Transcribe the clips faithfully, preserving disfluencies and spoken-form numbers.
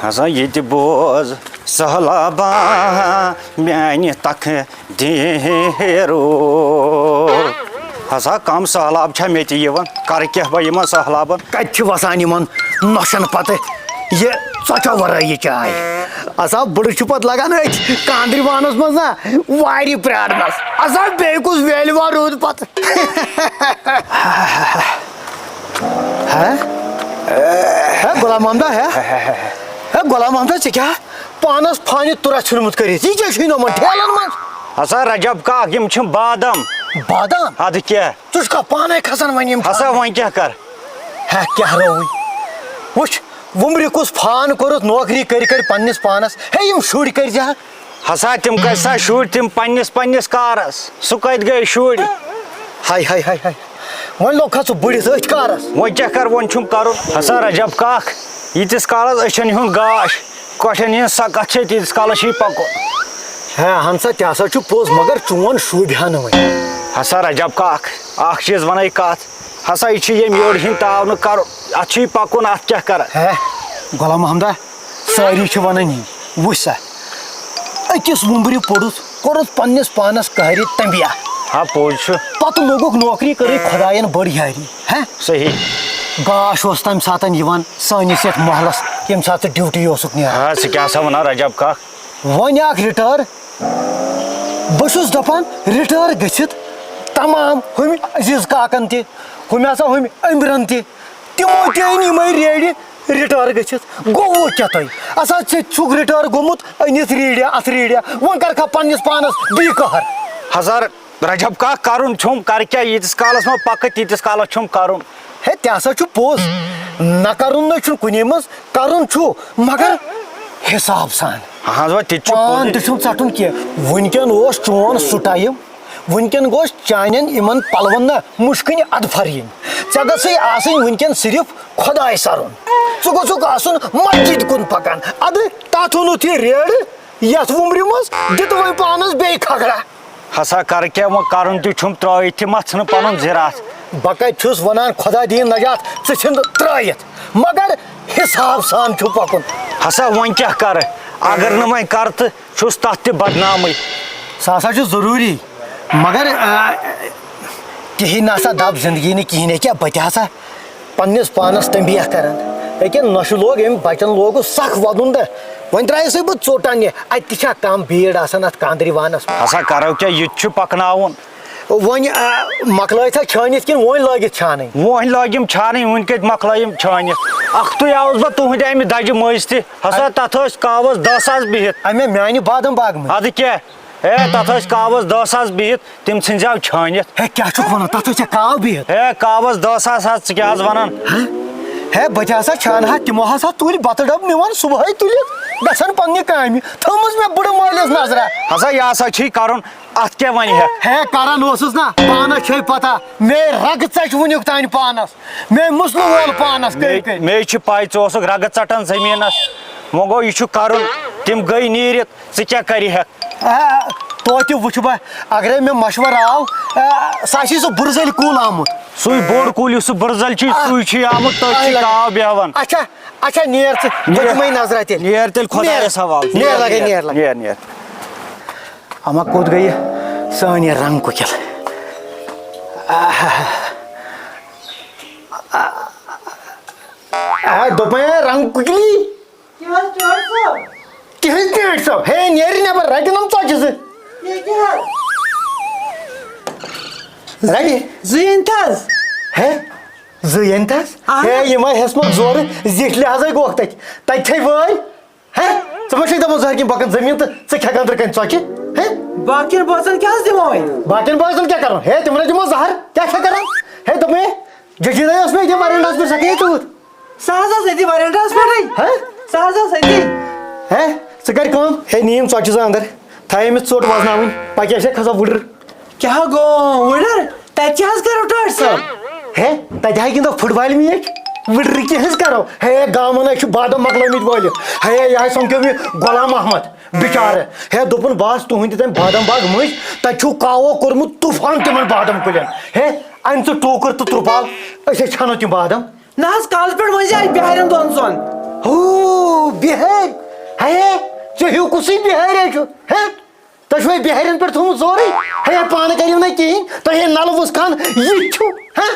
ہسا یہِ تہِ بوز سہلابا میانہِ تقدیٖرو۔ ہسا کم سہلاب چھا مےٚ تہِ یِوان، کرٕ کیٛاہ بہٕ یِمن سہلابن؟ کتہِ چھِ وسان یِمن نۄشن پتہٕ یہِ ژۄچو ورٲے یہِ چاے؟ ہسا بٕڑٕ چھُ پتہٕ لگان أتھۍ کاندرِ وانس منٛز نا وارِ پرٛارنس۔ ہسا بیٚیہِ کُس ویلہِ وار روٗد پتہٕ؟ ہے؟ ہے غلام محمدا، ہے؟ ہے غلام محمدا، ژےٚ کیٛاہ پانس فانہِ تُرا ژھُنمُت کٔرِتھ؟ یہِ کیٛاہ چھُے نومُت ٹھیلن منٛز؟ ہسا رجب کاک، یِم چھِم بادام۔ بادام؟ ادٕ کیٛاہ؟ ژٕ چھُکھا پانے کھسان وۄنۍ یِم ہسا کھالنہِ؟ وۄنۍ کیٛاہ کر؟ ہے کیٛاہ رووٕے؟ وٕچھ، وُمبرِ کُس فان کوٚرُتھ نوکری کٔرۍ کٔرۍ پننِس پانس۔ ہے یِم شُرۍ کٔرۍ زِ ہا۔ ہسا تِم کٔرۍ سا شُرۍ تِم پننِس پننِس کارس، سُہ کتہِ گٔے شُرۍ؟ ہاے ہاے ہاے ہاے۔ وۄنۍ لوٚگ کھا ژٕ بٔڑِس أتھۍ کارس؟ وۄنۍ کیٛاہ کر، وۄنۍ چھُم کرُن۔ ہسا رجب کاک، ییٖتِس کالس أچھن ہُنٛد گاش، کۄٹھٮ۪ن ہٕنٛز سکتھ چھے، تیٖتِس کالس چھُے پکُن۔ ہے اہن سا، تہِ ہسا چھُ پوٚز، مگر چون شوٗبہِ ہا نہٕ وۄنۍ۔ ہسا رجب کاک، اکھ چیٖز ونَے کتھ، ہسا یہِ چھُ ییٚمہِ یورٕ ہِنٛدۍ تاونہٕ کرُن، اتھ چھُے پکُن، اتھ کیٛاہ کرکھ؟ ہے غلام محمدا، سٲری چھِ ونان یی، وٕچھ سا، أکِس وُمبرِ پوٚرُتھ، کوٚرُتھ پننِس پانس قہرِ تنبیہ۔ ہا، پوٚز چھُ۔ پتہٕ لوٚگُکھ نوکری، کٔرٕے خۄداین بٔڑ یٲری۔ ہہ؟ صحیح۔ گاش اوس تمہِ ساتن یِوان سٲنِس یتھ محلس، ییٚمہِ ساتہٕ ژٕ ڈیوٹی اوسُکھ نیران۔ ہا، ژٕ کیٛاہ سا ونان رجب کاک؟ وۄنۍ اکھ رِٹٲر۔ بہٕ چھُس دپان، رِٹٲر گٔژھِتھ تمام ہُمہِ عزیز کاکن تہِ، ہُمہِ ہسا ہُمہِ أمبرن تہِ، تِمو تہِ أنۍ یِمے ریڑِ رِٹٲر گٔژھِتھ۔ گوٚو کیٛاہ تۄہہِ؟ اسا ژےٚ چھُکھ رِٹٲر گوٚمُت، أنِتھ ریڑِ، اتھ ریڑِ۔ وۄنۍ کر کھا پننِس پانس بیٚیہِ قہر؟ ہزار رجب کاک، کرُن چھُم، کر کیٛاہ، ییٖتِس کالس ما پکہٕ، تیٖتِس کالس چھُم کرُن۔ ہے، تہِ ہسا چھُ پوٚز، نہ کرُن نہ چھُنہٕ کُنے منٛز، کرُن چھُ، مگر حساب سان۔ اہن حظ، وۄنۍ تہِ چھُ پوٚزُے۔ پان تہِ چھُم ژٹُن کینٛہہ۔ وٕنکٮ۪ن اوس چون سُہ ٹایم، وٕنکٮ۪ن گوٚژھ چانٮ۪ن یِمن پلون نہ مُشکِنۍ ادفر یِنۍ۔ ژےٚ گژھے آسٕنۍ وٕنکٮ۪ن صرف خۄداے سرُن۔ ژٕ گوٚژھُکھ آسُن مسجد کُن پکان۔ ادٕ تتھ اوٚنُتھ یہِ ریڑٕ، یتھ وُمرِ منٛز دِتہٕ وۄنۍ پانس بیٚیہِ کھکھرا۔ ہسا کر کیٛاہ، وۄنۍ کرُن تہِ چھُم، ترٲوِتھ تہِ ما ژھٕنہٕ پنُن زِراعت۔ بہٕ کتہِ چھُس ونان خۄدا دِیِن نجات، ژٕ ژھٕن ترٲوِتھ، مگر حساب سان چھُ پکُن۔ ہسا وۄنۍ کیٛاہ کرٕ، اگر نہٕ وۄنۍ کرٕ تہٕ چھُس تتھ تہِ بدنامٕے۔ سُہ ہسا چھُ ضروٗری، مگر، آ، کِہیٖنۍ نہ سا دب زندگی نہٕ کِہیٖنۍ۔ ییٚکیٛاہ بہٕ تہِ ہسا پننِس پانس تنبیہ کران۔ ییٚکیٛاہ نۄشہِ لوگ أمۍ بچن لوگُس سخ ودُن تہٕ وۄنۍ درٛایسٕے بہٕ ژوٚٹ اننہِ۔ اتہِ تہِ چھا کم بیٖڑ آسان اتھ کاندرِ وانس منٛز؟ ہسا کرو کیٛاہ، یہِ تہِ چھُ پکناوُن۔ وۄنۍ، آ، مۄکلٲیتھا چھٲنِتھ کِنہٕ وۄنۍ لٲگِتھ چھانٕنۍ؟ وۄنۍ لٲگِم چھانٕنۍ، وٕنۍ کتہِ مۄکلٲیِم چھٲنِتھ؟ اکھتُے آوُس بہٕ تُہنٛدِ امہِ دجہِ مٔنٛزۍ تہِ۔ ہسا تتھ ٲسۍ کاوس دہ ساس بِہِتھ۔ امے میانہِ بادم باغ منٛز۔ ادٕ کیٛاہ؟ ہے، تتھ ٲسۍ کاوس دہ ساس بِہِتھ، تِم ژھٕنزیو چھٲنِتھ۔ ہے، کیٛاہ چھُکھ ونان؟ تتھ ٲسۍ ژےٚ کاو بِہِتھ؟ ہے، کاوس دہ ساس حظ، ژٕ کیٛاہ حظ ونان؟ ہہ؟ ہے، بہٕ تہِ ہسا چھانہٕ ہا، تِمو ہسا تُلۍ بتہٕ ڈبہٕ نِوان صبحٲے تُلِتھ، گژھان پننہِ کامہِ، تھٲومٕژ مےٚ بٕڑٕ مٲلِس نظرا۔ ہسا، یہِ ہسا چھُے کرُن، اتھ کیٛاہ ونہِ ہٮ۪کھ؟ ہے، کران اوسُس نا، پانس چھے پتہ، مے رگہٕ ژچہِ وُنیُک تام پانس، مے مسلہٕ وول پانس کٔرۍ مے، کٔرۍ۔ مے چھِ پاے، ژٕ اوسُکھ رگہٕ ژٹان زٔمیٖنس، وۄنۍ گوٚو، یہِ چھُ کرُن، تِم گٔے نیٖرِتھ۔ ژٕ کیٛاہ کرِ ہٮ۪کھ؟ آ، توتہِ وٕچھٕ بہٕ، اگرے مےٚ مشورٕ آو، آ، سُہ آسی سُہ بُرزٔلۍ کُل آمُت۔ سُے بوٚڑ کُل یُس سُہ بُرزٔلۍ چھُے، آ۔ سُے چھُے آمُت، تٔتھۍ چھُے آ، لگے۔ کاو بیہوان۔ اچھا، اچھا، نیر ژٕ، نیر۔ دِمے نظرا تیٚلہِ۔ نیر تیٚلہِ خۄدایس نیر۔ حوالہٕ۔ نیر لگے، نیر لگے۔ نیر، نیر۔ اما کوٚت گٔیہِ سٲنۍ یہِ رنگ کُکِل؟ آہا۔ آ، دوٚپمَے رنگ کُکِلی۔ کیٛاہ حظ ٹٲٹھۍ صٲب؟ کیٛاہ حظ ٹٲٹھۍ صٲب؟ ہے، نیرِ نٮ۪بر، رَٹہِ نَم ژۄچہِ زٕ۔ ییٚکیٛاہ حظ۔ رَٹہِ؟ زٕ أنۍ تہٕ حظ۔ ہے، زٕ أنۍ تہٕ حظ؟ اَہَن۔ ہے، یِم ہا ہٮ۪س منٛز زورٕ، زِٹھۍ لحاظَے گوٚکھ تَتہِ۔ تَتہِ چھے وٲرۍ۔ ہے، ژٕ ما چھَکھ دَپان زہر کِنۍ بَکَن زٔمیٖن تہٕ ژٕ کھٮ۪کھ أنٛدرٕ کَنہِ ژۄچہِ؟ ہے؟ باقین بٲژَن کیٛاہ حظ دِمو وۄنۍ؟ باقین بٲژَن کیٛاہ کَرو؟ ہے، تِمَن حظ دِمو زہر۔ کیٛاہ چھَکھ کَران؟ ہے، دوٚپمَے، جٔجیٖرَے ٲس مےٚ ییٚتہِ وَرَنڈَس پٮ۪ٹھ، سۄ کیٛاہ تیوٗت؟ سۄ حظ ٲس أتی وَرَنڈَس پٮ۪ٹھٕے۔ ہہ؟ سۄ حظ ٲس أتی۔ ہے، ژٕ کَر کٲم۔ ہے، نِیِم ژۄچہِ زٕ اَنٛدر۔ تھایے مےٚ ژوٚٹ وَزناوٕنۍ۔ پَکہِ اَسہِ کھسا وُڈٕر۔ کیٛاہ گوٚو وُڈٕر؟ تَتہِ کیٛاہ حظ کَرو ٹٲٹھۍ صٲب؟ ہے، تَتہِ ہا گِنٛدو فُٹ بال میچ۔ وُڈٕر کیٛاہ حظ کَرو؟ ہے، گامَن ہا چھِ بادام مۄکلٲومٕتۍ وٲلِتھ۔ ہے، یہِ ہا سَمکھیو مےٚ غلام محمد بِچارٕ۔ ہے، دوٚپُن، بہٕ آس تُہٕنٛدِ تَمہِ بادام باغہٕ مٔنٛزۍ۔ تَتہِ چھُو کاوو کوٚرمُت طوٗفان تِمَن بادام کُلٮ۪ن۔ ہے، اَن ژٕ ٹوٗکٕر تہٕ ترٛپال، أسۍ ہے چھَنو تِم بادام۔ نہ حظ، کالہٕ پٮ۪ٹھ ؤنۍ زِ اَتہِ بِہارٮ۪ن دۄن ژۄن۔ ہو، او، بِہٲرۍ؟ ہے، ژےٚ ہیوٗ کُسٕے بِہٲرۍ چھُ؟ ہے، تۄہہِ چھُوَے بِہٲرٮ۪ن پٮ۪ٹھ تھوٚومُت زورٕے؟ ہے، پانہٕ کٔرِو نہٕ کِہیٖنۍ، تۄہہِ ہے نَلہٕ وُس خان یہِ تہِ چھُو، ہہ؟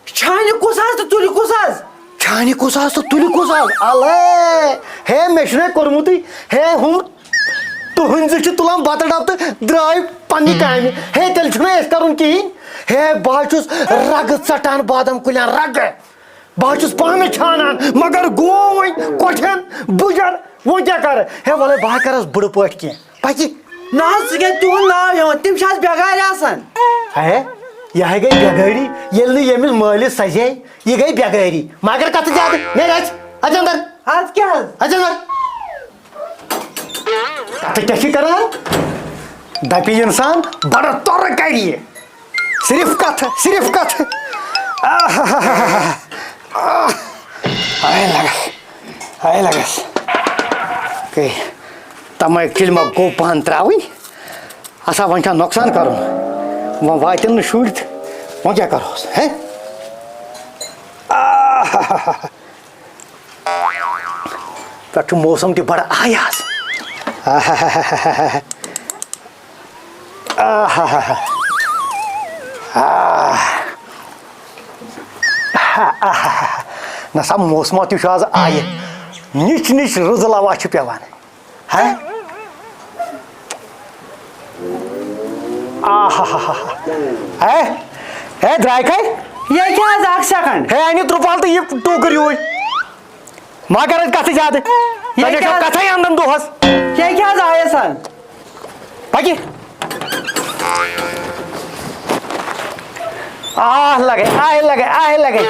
چھانہِ کُس حظ تہٕ تُلہِ کُس حظ؟ چھانہِ کُس حظ تہٕ تُلہِ کُس حظ؟ اَلے، ہے، مےٚ چھُنَے کوٚرمُتٕے، ہے، ہُم تُہٕنٛدِ زٕ چھِ تُلان بَتہٕ ڈَبہٕ تہٕ درٛاے پنٛنہِ کامہِ۔ ہے، تیٚلہِ چھُنہٕ اَسہِ کَرُن کِہیٖنۍ۔ ہے، بہٕ حظ چھُس رَگہٕ ژَٹان بادام کُلٮ۪ن، رَگہٕ۔ بہٕ حظ چھُس پانہٕ چھانان، مگر گوٚو وۄنۍ کۄٹھٮ۪ن بُجر، وۄنۍ کیٛاہ کَرٕ؟ ہے وَلَے بہٕ ہا کَرَس بٕڈٕ پٲٹھۍ کینٛہہ۔ پَکہِ۔ نہ حظ، ژٕ کیٛازِ تِہُنٛد ناو ہٮ۪وان؟ تِم چھِ حظ بٮ۪گارِ آسان۔ ہے، یہِ ہے گٔے بٮ۪گٲری، ییٚلہِ نہٕ ییٚمِس مٲلِس سَزے، یہِ گٔے بٮ۪گٲری۔ مگر کَتھٕ زیادٕ، نیرِ اَژِ، اَژ اَندَر۔ اَدٕ کیٛاہ حظ؟ اَژ اَندَر۔ کَتھٕ کیٛاہ چھِ کَران؟ دَپہِ اِنسان، بَڑٕ تۄرٕ کَرِ یہِ۔ صرف کتھ، صرف کتھ۔ آہاہاہا۔ آہ۔ آے لگس، آے لگس۔ کٔرۍ تمے کِلمہ گوٚو پہن تراوٕنۍ۔ اسا وۄنۍ چھا نۄقصان کرُن؟ وۄنۍ واتن نہٕ شُرۍ تہٕ وۄنۍ کیٛاہ کرہوس، ہے؟ آہاہاہا۔ پٮ۪ٹھ چھُ موسم تہِ بڑٕ آیاز۔ آہاہاہا۔ آہاہاہا۔ آہ۔ نہ سا موسما تہِ چھُ آز آیہِ۔ نِچ نِچ رٕژ لوا چھِ پٮ۪وان۔ ہہ؟ آہاہاہا۔ ہے، ہے درٛاے کَے؟ ییٚتہِ حظ اکھ سیکنڈ۔ ہے، اَنہِ ترٛپال تہٕ یہِ ٹوٗکٕر یوٗرۍ۔ ما کر اتہِ کتھٕ زیادٕ۔ یے تۄہہِ کیٛاہ چھو حظ؟ کتھے انان دۄہس۔ یے کیٛاہ حظ آیس حظ؟ پکہِ۔ آہ لگے، آہ لگے، آہ لگے۔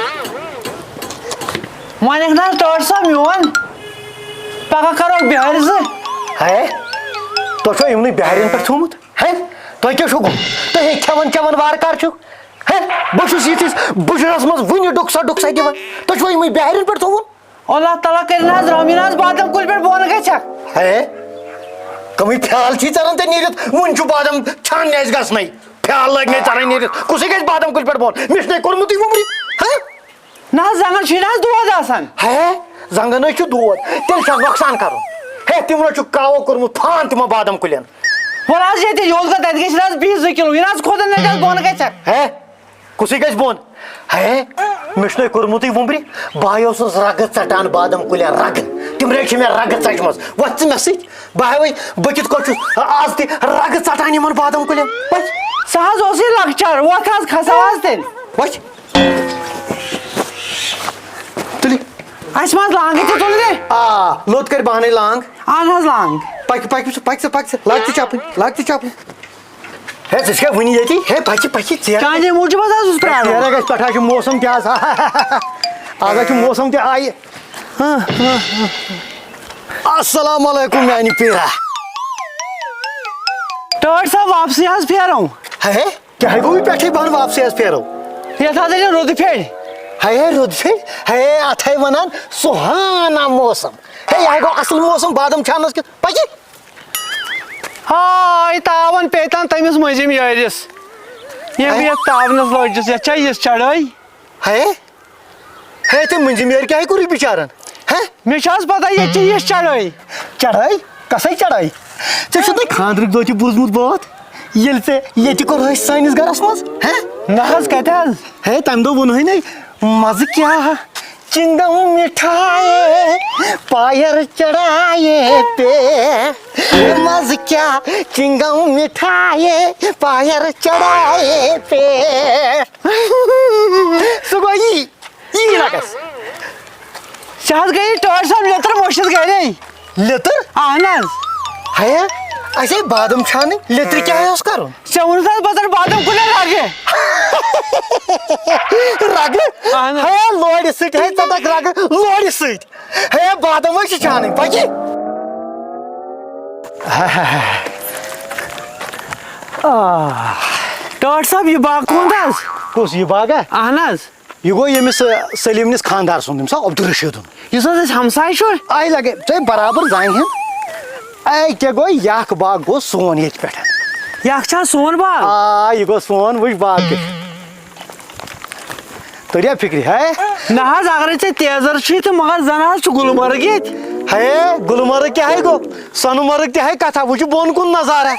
وۄنۍ ہیٚکہِ نہٕ حظ ٹٲٹھ صٲب میون؟ پگاہ کرو بِہٲرۍ زٕ۔ ہے، تۄہہِ چھو یِمنٕے بِہارٮ۪ن پٮ۪ٹھ تھوٚومُت؟ ہے، تۄہہِ کیٛاہ چھُو گوٚمُت؟ تُہۍ ہے کھٮ۪وان چٮ۪وان وارٕ کار چھِو؟ ہے، بہٕ چھُس یِتھِس بُجرس منٛز وُنہِ ڈُکسا ڈُکسا دِوان۔ تُہۍ چھِوا یِمٕے بِہارٮ۪ن پٮ۪ٹھ تھوٚومُت؟ اللہ تعالیٰ کٔرِنۍ حظ رحم، یِنہٕ حظ بادام کُلۍ پٮ۪ٹھ بۄن گژھکھ۔ ہے، کٕمٕے فیال چھی ژَلان ژےٚ نیٖرِتھ؟ وُنہِ چھُ بادام چھاننہِ اَسہِ گژھنَے۔ فیال لٲگۍ مےٚ ژَلان نیٖرِتھ۔ کُسٕے گژھِ بادام کُلۍ پٮ۪ٹھ بۄن؟ مےٚ چھُنَے کوٚرمُتٕے وُمرِ۔ ہے؟ نہ حظ، زنٛگن چھُے نہ حظ دود آسان۔ ہے، زنٛگن حظ چھُ دود۔ تیٚلہِ چھا نۄقصان کَرُن؟ ہے، تِمو چھُ کاوو کوٚرمُت فان تِمو بادام کُلٮ۪ن۔ وَلہٕ حظ، ییٚتہِ یوٚت گوٚو تَتہِ گژھِ نہ حظ بِہِتھ زٕ کِلوٗ، یِنہٕ حظ کھوٚت نہٕ حظ بۄن گژھکھ۔ ہے، کُسٕے گژھِ بۄن؟ ہے، مےٚ چھُنَے کوٚرمُتٕے وُمرِ، بہٕ ہاے اوسُس رگہٕ ژٹان بادام کُلٮ۪ن رگہٕ۔ تِم رے چھِ مےٚ رگہٕ ژٹمٕژ۔ وۄتھ ژٕ مےٚ سۭتۍ، بہٕ ہاے وۄنۍ، بہٕ کِتھ کٲٹھۍ چھُس آز تہِ رگہٕ ژٹان یِمن بادام کُلٮ۪ن؟ وۄتھ۔ سُہ حظ اوسُے لۄکچار، وۄتھ حظ کھسو حظ تیٚلہِ۔ وۄتھ۔ تُلہِ۔ اَسہِ منٛز لانٛگہٕ تہِ تُلہٕ دِ۔ آ، لوٚت کَرِ بہانَے لانٛگ۔ اَہَن حظ لانٛگ۔ پَکہِ، پَکہِ ژٕ، پَکہِ ژٕ، پَکہِ ژٕ۔ لَگ تہِ چَپٕنۍ، لَگ تہِ چَپٕنۍ۔ ہے، ژٕ چھَکھ وٕنہِ ییٚتی؟ ہے، پَکہِ، پَکہِ، ژیر۔ چانہِ موٗجوٗب حظ اوسُس پرٛاران۔ ژیرٕ گژھِ پٮ۪ٹھ، آز چھُ موسم تہِ آز۔ آز حظ چھُ موسم تہِ آیہِ۔ السلام علیکم میانہِ پیٖرا۔ ٹٲٹھۍ صٲب، واپسٕے حظ پھیرو۔ ہے، کیٛاہ گوٚو یہِ پٮ۪ٹھٕے بہن واپسٕے حظ پھیرو؟ یَتھ حظ أنِو روٚدٕ پھیٚرۍ۔ ہے، ہے، روٚدٕ پھیٚرۍ۔ ہے، اَتھ ہے وَنان سُہانا موسم۔ ہے، یہِ ہے گوٚو اَصٕل موسم بادام چھانَس کیُتھ۔ پَکہِ۔ ہاے، تاوَن پیٚیہِ تَن تٔمِس مٔنٛزِم یٲرِس۔ ییٚمہِ ہے۔ یَتھ تاونَس لٔجِس، یَتھ چھا یِژھ چڑٲے؟ ہے؟ ہے، تٔمۍ مٔنٛزِم یٲرۍ کیٛاہ ہے کوٚرُے بِچارَن؟ ہے؟ مےٚ چھا حظ پَتہ، ییٚتہِ چھِ یِژھ چڑٲے۔ چڑٲے؟ کۄسٕے چڑٲے؟ ژےٚ چھُتھ نَے خانٛدرٕکۍ دۄہ تہِ بوٗزمُت بٲتھ؟ ییٚلہِ ژےٚ ییٚتہِ کوٚرہَے سٲنِس گَرَس منٛز، ہے؟ نہ حظ، کَتہِ حظ؟ ہے، تَمہِ دۄہ ووٚنہَے نَے، مَزٕ کیٛاہ چِنٛگَم مِٹھایے پایَر چڑھایے پے، مَزٕ کیٛاہ چِنٛگَم مِٹھایے پایَر چڑھایے پے۔ سُہ گوٚو یی، یی لَگَس۔ سُہ حظ گٔیے ٹٲٹھۍ صٲب لیٚتٕر مٔشِتھ گَرے۔ لیٚتٕر؟ اَہَن حظ۔ ہے، اَسے بادام چھانٕے، لیٚتٕرِ کیٛاہ اوس کَرُن؟ ژےٚ ووٚنُتھ حظ بہٕ ژَٹہٕ بادام کُلٮ۪ن رَگہٕ۔ رَگہٕ؟ اَہَن حظ۔ ہے، لورِ سۭتۍ، ہے، ژَٹَکھ رَگہٕ لورِ سۭتۍ۔ ہے، بادام حظ چھِ چھانٕنۍ، پَکہِ۔ آ۔ ٹٲٹھۍ صٲب، یہِ باغ کُہُنٛد حظ؟ کُس یہِ باغ ہا؟ اَہَن حظ۔ یہِ گوٚو ییٚمِس، آ، سلیٖم نِس خانٛدار سُنٛد، ییٚمِس ہا عبدالرشیٖدُن۔ یُس حظ اَسہِ ہمساے چھُ۔ آے لگے، ژےٚ برابر زانہِ ہن۔ اے کیٛاہ گوٚو، یہِ اکھ باغ گوٚو سون ییٚتہِ پٮ۪ٹھ۔ یہِ اکھ چھا سون باغ؟ آ، یہِ گوٚو سون، وٕچھ باغ کیُتھ۔ توٚریٛا فِکرِ، ہے؟ نہ حظ، اگرے ژےٚ تیزر چھُے تہٕ مگر زن حظ چھُ گُلمرگ ییٚتہِ۔ ہے، گُلمرگ کیٛاہ ہے گوٚو؟ سۄنہٕ مرگ تہِ ہے کتھا، وٕچھ بۄن کُن نظارہ۔